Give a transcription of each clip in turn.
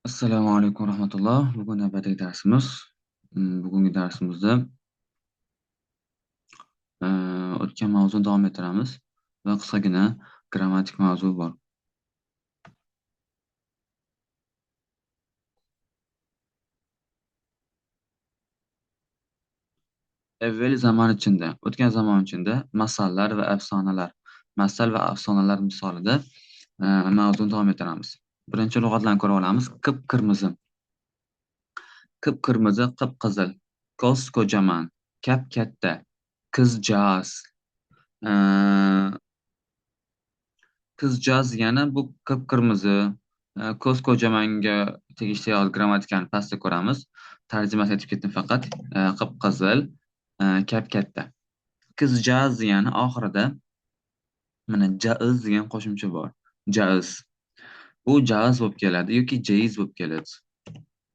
Assalomu alaykum rahmatulloh. Bugun navbatdagi darsimiz. Bugungi darsimizda o'tgan mavzuni davom ettiramiz va qisqagina grammatik mavzu bor. Evvel zaman içinde, o'tgan zamon ichida masallar va afsonalar, masal va afsonalar misolida mavzuni davom ettiramiz. Birinchi lug'atlarni ko'rib olamiz. Qip-qirmizi. Qip-qirmizi, qip-qizil, ko'z-ko'jaman, kap-katta, qizjaz. Qizjaz degani bu qip-qirmizi, ko'z-ko'jamanga tegishli grammatikani pastda ko'ramiz. Tarjimasi aytib ketdim faqat. Qip-qizil, kap-katta. Qizjaz degani oxirida mana jaiz degan qo'shimcha bor. Jaiz. Bu jaiz bo'lib keladi yoki jaiz bo'lib keladi.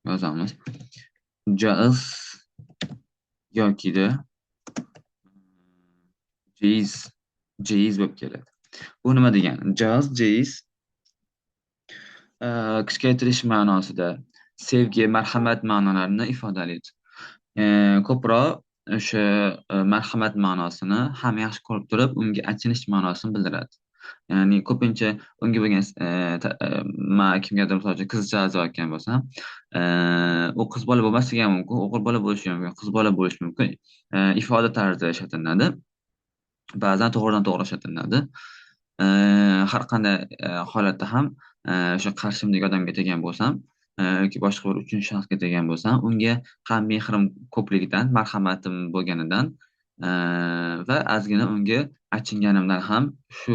Yozamiz. Jaiz yokida jaiz, jaiz bo'lib keladi. Bu nima degani? Jaiz, jaiz kichkaytirish ma'nosida sevgi, marhamat ma'nolarini ifodalaydi. Ko'proq o'sha marhamat ma'nosini ham yaxshi ko'rib turib, unga achinish ma'nosini bildiradi. Ya'ni ko'pincha unga bo'lgan man kimgadir misol uchun qizcha aytgan bo'lsam, u qiz bola bo'lmasligi ham mumkin, o'g'il bola bo'lishi ham mumkin, qiz bola bo'lishi mumkin. Ifoda tarzida ishlatiladi. Ba'zan to'g'ridan to'g'ri ishlatiladi. Har qanday holatda ham o'sha qarshimdagi odamga tegan bo'lsam yoki boshqa bir uchinchi shaxsga tegan bo'lsam, unga ham mehrim ko'pligidan, marhamatim bo'lganidan va ozgina unga achinganimdan ham shu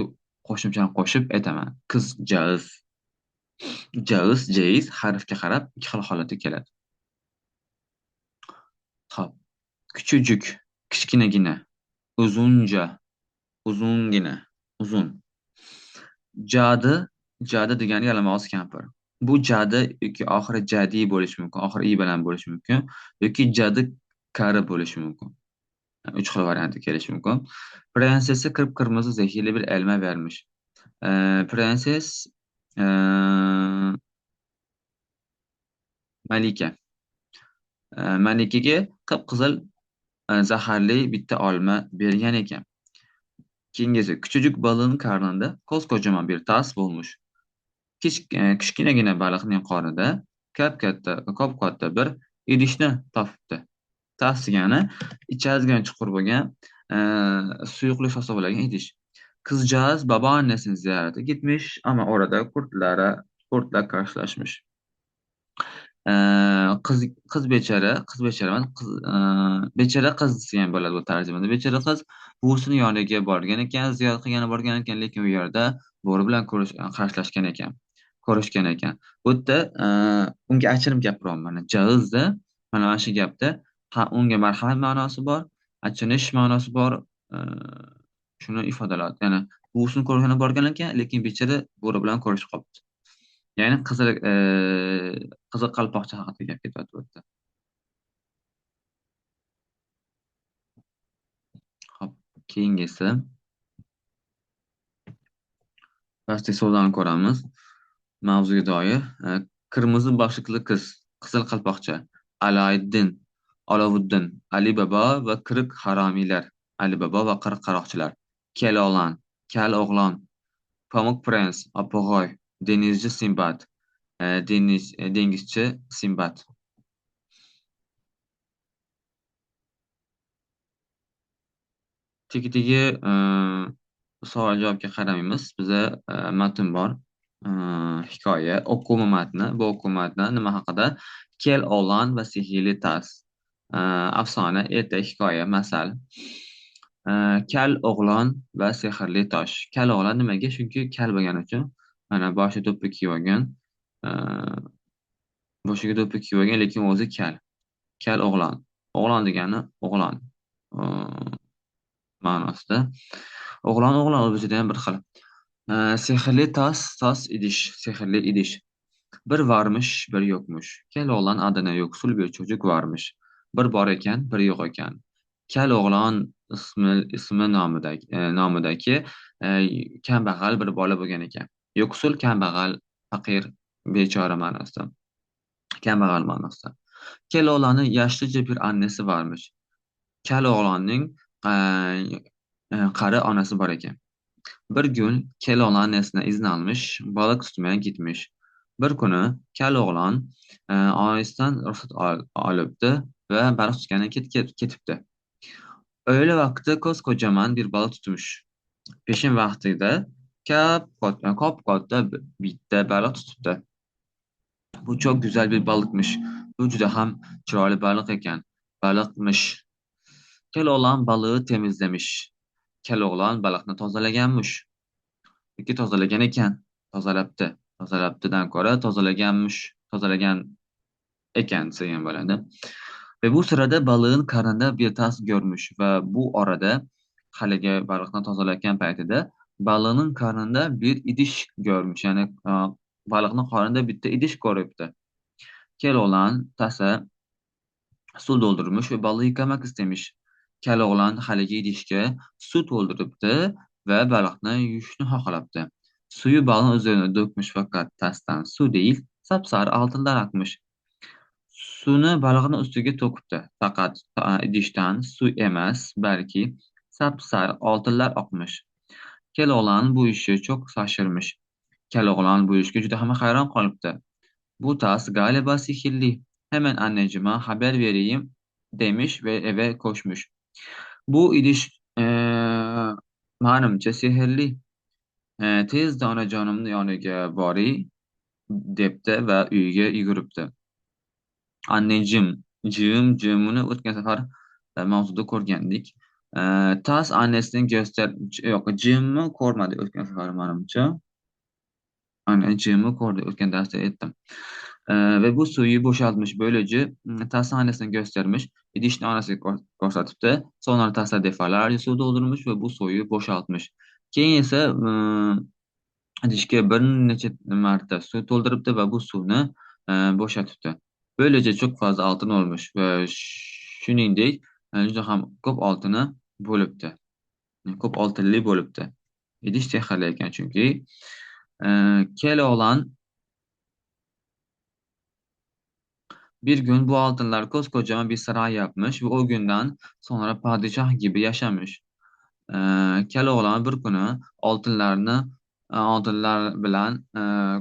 qo'shimchani qo'shib aytaman. Qizjaz. Jaiz, jaiz harfga qarab ikki xil holatda keladi. Xo'p. Kichujuk, kichkinagina, uzunja, uzungina, uzun. Jadi, jadi degani yalang'och kampir. Bu jadi yoki oxiri jadi bo'lishi mumkin, oxiri i bilan bo'lishi mumkin yoki jadi kari bo'lishi mumkin. Uch xil variantda kelishi mumkin. Prensesi qip-qirmizi zehirli bir elma vermiş. Prenses Malika. Malikaga qip-qizil zaharli bitta olma bergan ekan. Keyingisi küçücük balığın karnında koskocaman bir tas bulmuş. Kichkinagina baliqning qornida kap-katta, kop-katta bir idishni topibdi. Tas degani ichadigan chuqur bo'lgan, suyuqlik sostav bo'lgan idish. Kızcağız babaannesini ziyarete gitmiş ama orada kurtla karşılaşmış. Qiz bechara, qiz bechara emas, qiz, bechara qiz degan bo'ladi bu tarjimada. Bechara qiz buvisini yoniga borgan ekan, ziyorat qilgani borgan ekan, lekin u yerda bo'ri bilan qarshilashgan ekan, ko'rishgan ekan. Bu yerda unga achinib gapiryapman. Mana jaizda, mana shu gapda ha unga marhamat ma'nosi bor, achinish ma'nosi bor, shuni ifodalaydi. Ya'ni buvisini ko'rgani borgan ekan, lekin bechara bo'ri bilan ko'rishib qolibdi. Ya'ni qizil qalpoqcha haqida gap ketyapti bu yerda. Xo'p, keyingisi. Pastdagi so'zlarni ko'ramiz. Mavzuga doir. Qirmizi boshliqli qiz, qizil qalpoqcha, Aloiddin, Alovuddin, Ali bobo va 40 haromiylar, Ali bobo va 40 qaroqchilar, Keloğlan, Kal o'g'lon, Pamuk prens, Opog'oy, denizchi Simbad, dengizchi Simbad. Tegi-tegi savol javobga qaramaymiz. Biza matn bor. Hikoya, o'quv matni. Bu o'quv matni nima haqida? Kel o'g'lon va sehrli tas. Afsona, ertak, hikoya, masal. Kal o'g'lon va sehrli tosh. Kal o'g'lon nimaga? Chunki kal bo'lgani uchun mana boshi do'ppi kiyib olgan. Boshiga do'ppi kiyib olgan, lekin o'zi kal. Kal o'g'lon. O'g'lon degani o'g'lon ma'nosida. O'g'lon, o'g'lon o'zida ham bir xil. Sehrli tas, tas idish, sehrli idish. Bir varmış, bir yo'qmuş. Kel o'g'lon adına yo'qsul bir çocuk varmış. Bir bor ekan, bir yo'q ekan. Kal o'g'lon ismi nomidagi kambag'al bir bola bo'lgan ekan. Yo'qsul kambag'al, faqir, bechora ma'nosida. Kambag'al ma'nosida. Keloğlan'ın yaşlıca bir annesi varmış. Keloğlan'ın qari onasi bor ekan. Bir gün Keloğlan annesinden izin almış, balık tutmaya gitmiş. Bir kuni Keloğlan onasidan ruxsat olibdi va baliq tutgani ketibdi. Öğle vaqti koskocaman bir balık tutmuş. Peshin vaqtida kop-katta bitta baliq tutibdi. Bu çok güzel bir balıkmış. Bu juda ham chiroyli baliq ekan. Baliqmiş. Keloğlan balığı temizlemiş. Keloğlan baliqni tozalaganmish. Yoki tozalagan ekan. Tozalabdi. Tozalabdidan ko'ra tozalaganmish. Tozalagan ekan desa ham bo'ladi. Ve bu sırada balığın karnında bir tas görmüş ve bu arada haligi baliqni tozalayotgan paytida balığının karnında bir idish görmüş. Ya'ni baliqni qornida bitta idish ko'ribdi. Keloğlan tasa suv doldurmuş ve balığı yıkamak istemiş. Keloğlan haligi idishga suv to'ldiribdi va baliqni yuvishni xohlabdi. Suyu balığın üzerine dökmüş fakat tasdan suv değil, sapsarı altınlar akmış. Suvni baliqni ustiga to'kibdi. Faqat idishdan suv emas, balki sapsariq oltinlar oqmiş. Keloğlan bu işi çok şaşırmış. Keloğlan bu ishga juda ham hayron qolibdi. Bu tas galiba sihirli. Hemen anneciğime haber vereyim demiş ve eve koşmuş. Bu idish manimcha sehrli. Tezda onajonimni yoniga boray debdi va uyiga yuguribdi. Anneciğim, cığım, cığımını o'tgan safar mavzuda ko'rgandik. Tas annesini göster, yo'q, cığımni ko'rmadik o'tgan safar manimcha. Anneciğimi ko'rdik o'tgan darsda aytdim. Ve bu suyu boşaltmış. Böylece tas annesine göstermiş. Idishni onasiga ko'rsatibdi. Sonra tasda defalarca suv doldurmuş ve bu suyu boşaltmış. Keyin esa idishga bir necha marta suv to'ldiribdi va bu suvni bo'shatibdi. Böylece çok fazla altın olmuş va shuningdek juda ham ko'p oltini bo'libdi. Ko'p oltinli bo'libdi. Idish sehrli ekan chunki. Keloğlan bir gün bu altınlar koskocaman bir saray yapmış ve o günden sonra padişah gibi yaşamış. Keloğlan bir kuni oltinlarni oltinlar bilan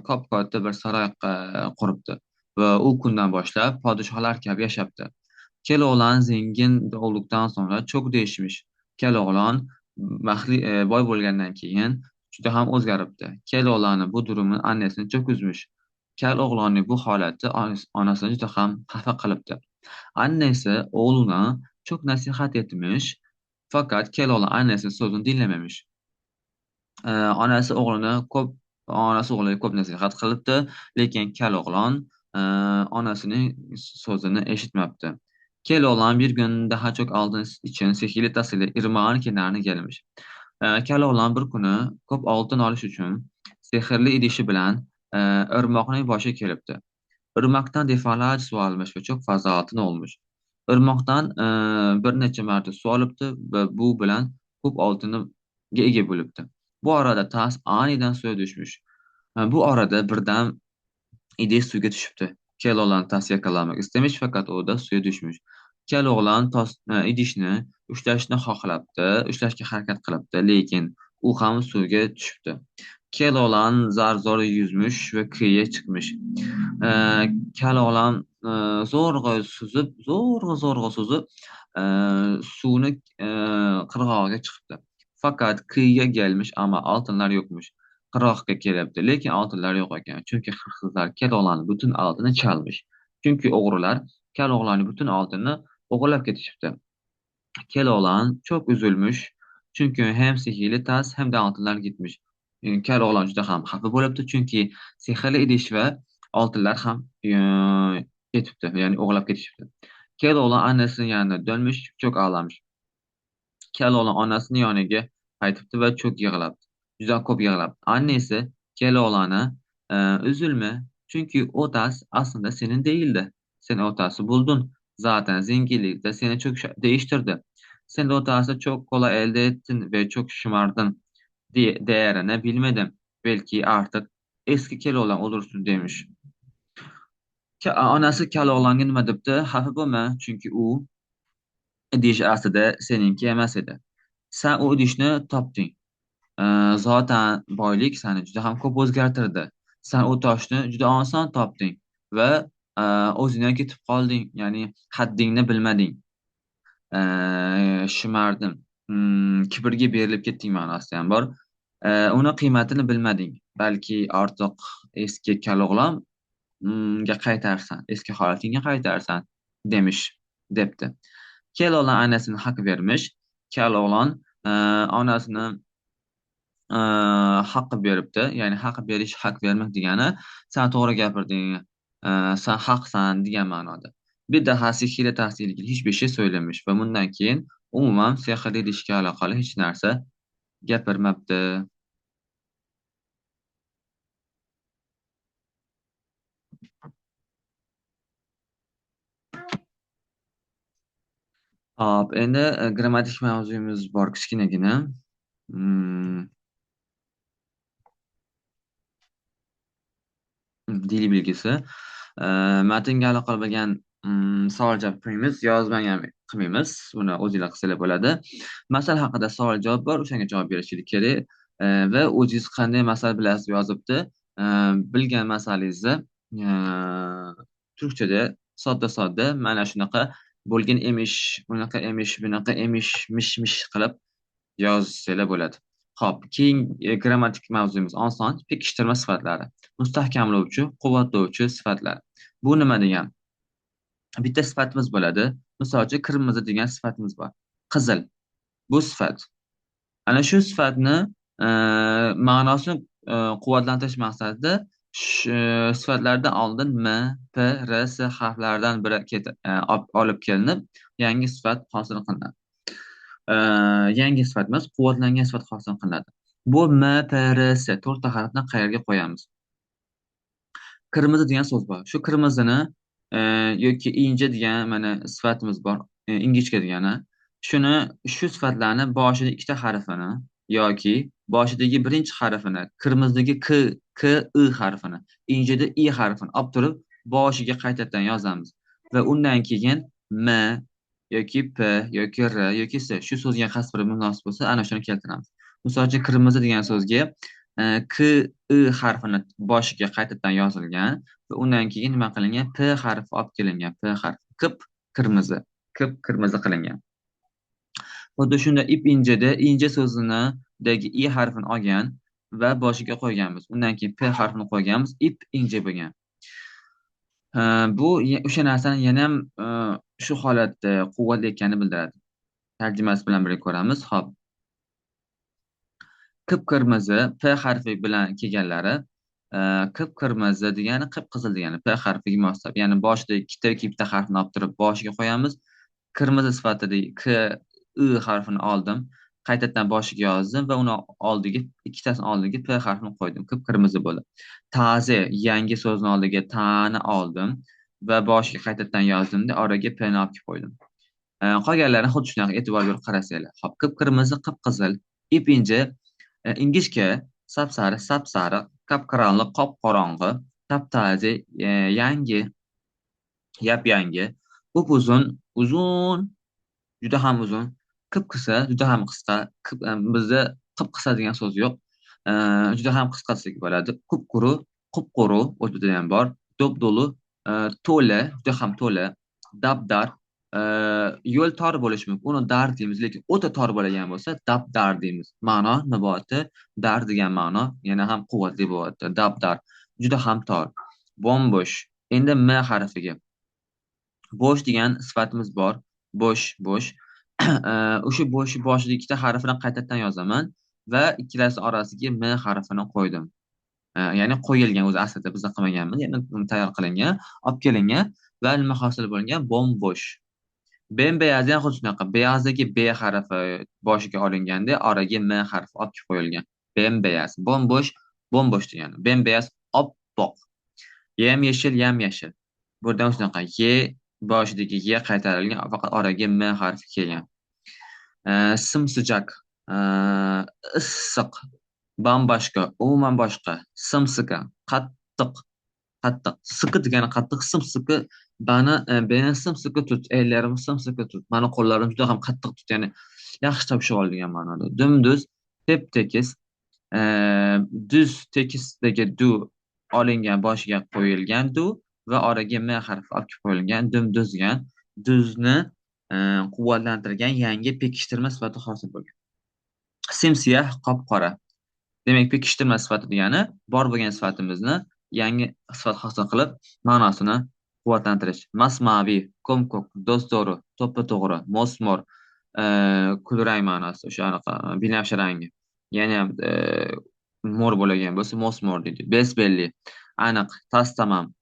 kop-katta bir saroy quribdi va u kundan boshlab podshohlar kabi yashabdi. Keloğlan zengin olduktan sonra çok değişmiş. Keloğlan baxtli boy bo'lgandan keyin juda ham o'zgaribdi. Keloğlanning bu durumi annesini çok üzmüş. Keloğlanning bu holati onasini juda ham xafa qilibdi. Annesi oğluna çok nasihat etmiş, fakat Keloğlan annesinin so'zini dinlememiş. Onasi o'g'lini ko'p onasi o'g'liga ko'p nasihat qilibdi, lekin Keloğlan onasining so'zini eshitmabdi. Keloğlan bir gün daha çok altın için sehirli tas ile irmağın kenarına gelmiş. Keloğlan bir kuni ko'p oltin olish uchun sehrli idishi bilan irmoqning boshiga kelibdi. Irmoqdan defalarca suv olmuş ve çok fazla altın olmuş. Irmoqdan bir necha marta suv olibdi va bu bilan ko'p oltinga ega bo'libdi. Bu arada tas aniden suya düşmüş. Bu arada birdan idish suvga tushibdi. Keloğlan tas yakalamak istemiş fakat o da suya düşmüş. Keloğlan idishni ushlashni xohlabdi, ushlashga harakat qilibdi, lekin u ham suvga tushibdi. Keloğlan zar-zo'r yuzmuş va qiyiga chiqmish. Keloğlan zo'rg'a suzib, zo'rg'a-zo'rg'a suzib, suvni qirg'og'iga chiqibdi. Fakat qiyiga gelmiş ama altınlar yo'qmuş. Qirg'oqqa kelibdi, lekin oltinlar yo'q ekan. Chunki hırsızlar Keloğlanning butun oltinini chalmish. Chunki o'g'rilar Keloğlanning butun oltinini o'g'irlab ketishibdi. Keloğlan çok üzülmüş. Çünkü hem sihirli tas hem de altınlar gitmiş. Keloğlan juda ham xafa bo'libdi, chunki sehrli idish va oltinlar ham ketibdi, ya'ni o'g'irlab ketishibdi. Keloğlan annesinin yanına dönmüş, çok ağlamış. Keloğlan onasini yoniga qaytibdi va çok yig'labdi. Juda ko'p yig'labdi. Annesi Keloğlan'a üzülme, çünkü o tas aslında senin değildi. Sen o tası buldun. Zaten zenginlik de seni çok değiştirdi. Sen de o tası çok kolay elde ettin ve çok şımardın diye değerini bilmedim. Belki artık eski Keloğlan olursun demiş. Onasi Kalo'g'longa nima debdi? Xafa bo'lma, chunki u idish aslida seninki emas edi. Sen u idishni topding. Zotan boylik seni juda ham ko'p o'zgartirdi. Sen u toshni juda oson topding va o'zingdan ketib qolding, ya'ni haddingni bilmading. Shimardim. Kibrga berilib ketding ma'nosida ham bor. Uni qiymatini bilmading. Balki ortiq eski Kalo'g'longa qaytarsan, eski holatingga qaytarsan demish, debdi. Kelo'g'lon onasini haq vermish. Kalo'g'lon onasini haq beribdi. Ya'ni haq berish, haq vermak degani sen to'g'ri gapirding, sen haqsan degan ma'noda. Bir daha sehrli tahsil ilgili hiçbir şey söylemiş ve bundan keyin umuman sehrli idishga aloqali hech narsa gapirmabdi. Hop, endi grammatik mavzuyimiz bor kichkinagina. Dil bilgisi. Matnga aloqali bo'lgan savol javob qilmaymiz, yozmani ham qilmaymiz. Buni o'zinglar qilsanglar bo'ladi. Masala haqida savol javob bor, o'shanga javob berishingiz kerak. Va o'zingiz qanday masala bilasiz yozibdi. Bilgan masalangizni turkchada sodda-sodda mana shunaqa bo'lgan emish, bunaqa emish, bunaqa emish, mish-mish qilib yozsanglar bo'ladi. Xo'p, keyin grammatik mavzuyimiz oson, pekishtirma sifatlari. Mustahkamlovchi, quvvatlovchi sifatlar. Bu nima degan? Bitta sifatimiz bo'ladi. Misol uchun, qirmizi degan sifatimiz bor. Qizil. Bu sifat. Ana shu sifatni ma'nosini quvvatlantirish maqsadida sifatlardan oldin M, P, R, S harflaridan biri olib kelinib, yangi sifat hosil qilinadi. Yangi sifat emas, quvvatlangan sifat hosil qilinadi. Bu M, P, R, S to'rtta harfni qayerga qo'yamiz? Qirmizi degan so'z bor. Shu qirmizini yoki inja degan mana sifatimiz bor, ingichka degani. Shuni, shu sifatlarni boshida ikkita harfini yoki boshidagi birinchi harfini, qirmizidagi K, K, I harfini, injada I harfini olib turib boshiga qaytadan yozamiz va undan keyin M yoki P yoki R yoki S shu so'zga qaysi biri munosib bo'lsa, ana shuni keltiramiz. Misol uchun, qirmizi degan so'zga K, I harfini boshiga qaytadan yozilgan va undan keyin nima qilingan? P harfi olib kelingan. P harfi. Qip qirmizi. Qip qirmizi qilingan. Xuddi shunda ip injada inja so'zinidagi i harfini olgan va boshiga qo'yganmiz. Undan keyin P harfini qo'yganmiz, ip inja bo'lgan. Bu o'sha narsani yana ham shu holatda quvvatli ekanini bildiradi. Tarjimasi bilan birga ko'ramiz. Xo'p. Qip-qirmizi P harfi bilan kelganlari, qip-qirmizi degani qip-qizil degani P harfiga moslab. Ya'ni boshida ikkita yoki bitta harfni olib turib boshiga qo'yamiz. Qirmizi sifatida K, I harfini oldim. Qaytadan boshiga yozdim va uni oldiga ikkitasini oldiga P harfini qo'ydim. Qip-qirmizi bo'ldi. Taze, yangi so'zni oldiga tani oldim va boshiga qaytadan yozdimda oraga P ni olib kelib qo'ydim. Qolganlarini xuddi shunaqa e'tibor berib qarasanglar. Xo'p, qip-qirmizi, qip-qizil, ip inja, ingichka, sapsariq, sapsariq, qop-qorong'i, qop-qorong'i, tap-taze, yangi, yap-yangi, upuzun, uzun, juda ham uzun, qip-qisqa, juda ham qisqa, bizda qip-qisqa degan so'z yo'q. Juda ham qisqa desak bo'ladi. Qup-quru, qup-quru o'zbekda ham bor. Do'p-do'li, to'la, juda ham to'la, dabdar, yo'l tor bo'lishi mumkin. Uni dar deymiz, lekin o'ta tor bo'lgan bo'lsa dabdar deymiz. Ma'no nima bo'lyapti? Dar degan ma'no yana ham quvvatli bo'lyapti. Dabdar, juda ham tor. Bo'm-bo'sh. Endi M harfiga. Bo'sh degan sifatimiz bor. Bo'sh, bo'sh. O'sha bo'sh boshida ikkita harfini qaytadan yozaman va ikkalasi orasiga M harfini qo'ydim. Ya'ni qo'yilgan o'zi aslida biz qilmaganmiz, ya'ni tayyor qilingan, olib kelingan va nima hosil bo'lgan? Bo'm-bo'sh. Bem-beyazi ham xuddi shunaqa. Beyazdagi B harfi boshiga olinganda oraga M harfi olib kelib qo'yilgan. Bem-beyaz, bo'm-bo'sh, bo'm-bo'sh degani. Bem-beyaz oppoq. Yam yashil, yam yashil. Buradan shunaqa Y boshidagi Y qaytarilgan, faqat oraga M harfi kelgan. Simsijak, issiq, bamboshqa, umuman boshqa, simsiqa, qattiq, Qattiq. Sıkı degani qattiq, sımsıkı bani beni sımsıkı tut, ellerimi sımsıkı tut. Mani qo'llarim juda ham qattiq tut, ya'ni yaxshi ushlab ol degan ma'noda. Dumduz, tep-tekis, duz tekisdagi du olingan, boshiga qo'yilgan du va oraga m harfi olib kelib qo'yilgan dumduz degan duzni quvvatlantirgan yangi pekishtirma sifati hosil bo'lgan. Simsiyah, qop-qora. Demak, pekishtirma sifati degani bor bo'lgan sifatimizni yangi sifat hosil qilib, ma'nosini quvvatlantirish. Masmaviy, ko'm-ko'k, do'st-to'g'ri, to'ppa-to'g'ri, mosmor, kulrang ma'nosi, o'sha anaqa binafsha rangi. Yana ham mo'r bo'lgan bo'lsa, mosmor deydi. Besbelli, aniq, tas tamam,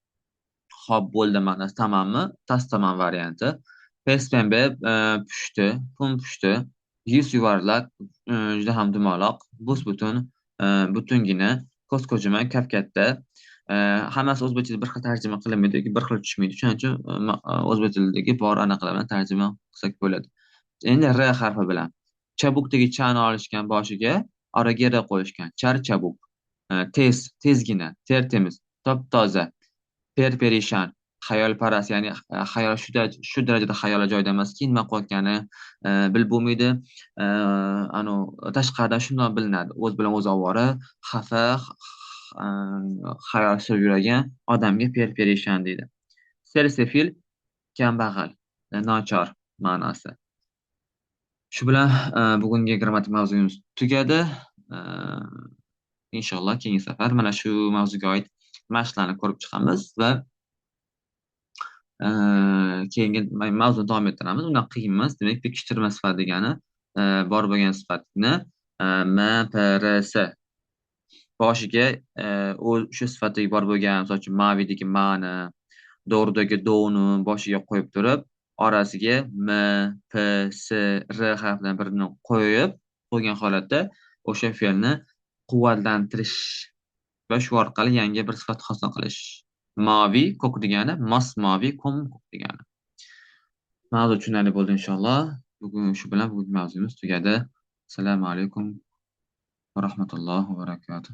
xo'p bo'ldi ma'nosi, tamammi? Tas tamam varianti. Pespembe, pushti, pum pushti, yuz yuvarlak, juda ham dumaloq, bus-butun, butungina, ko'z-ko'jiman, kap-katta. Hammasi o'zbek tilida bir xil tarjima qilinmaydi yoki bir xil tushmaydi. Shuning uchun o'zbek tilidagi bor anaqalar bilan tarjima qilsak bo'ladi. Endi R harfi bilan chabukdagi chani olishgan boshiga, oraga R qo'yishgan. Char chabuk. Tez, tezgina, tertemiz, top-toza, perperishan, xayolparast, ya'ni xayol shu darajada xayoli joyida emaski, nima qilayotgani bilib bo'lmaydi. Anu tashqaridan shundoq bilinadi. O'z bilan o'zi ovora, xafa, xayol surib yurgan odamga perperishan deydi. Sersefil, kambag'al, nochor ma'nosi. Shu bilan bugungi grammatik mavzuyimiz tugadi. Inshaalloh keyingi safar mana shu mavzuga oid mashqlarni ko'rib chiqamiz va keyingi mavzuni davom ettiramiz. Undan qiyin emas. Demak, pekishtirma sifat degani bor bo'lgan sifatni M, P, R, S boshiga o'sha sifatdagi bor bo'lgan, misol uchun, mavidagi mani, do'g'ridagi do'ni boshiga qo'yib turib, orasiga M, P, S, R harflaridan birini qo'yib qo'ygan holatda o'sha fe'lni quvvatlantirish va shu orqali yangi bir sifat hosil qilish. Maviy ko'k degani, mos moviy ko'm ko'k degani. Mavzu tushunarli bo'ldi inshaalloh. Bugun shu bilan bugungi mavzuyimiz tugadi. Assalomu alaykum va rahmatullohi va barakatuh.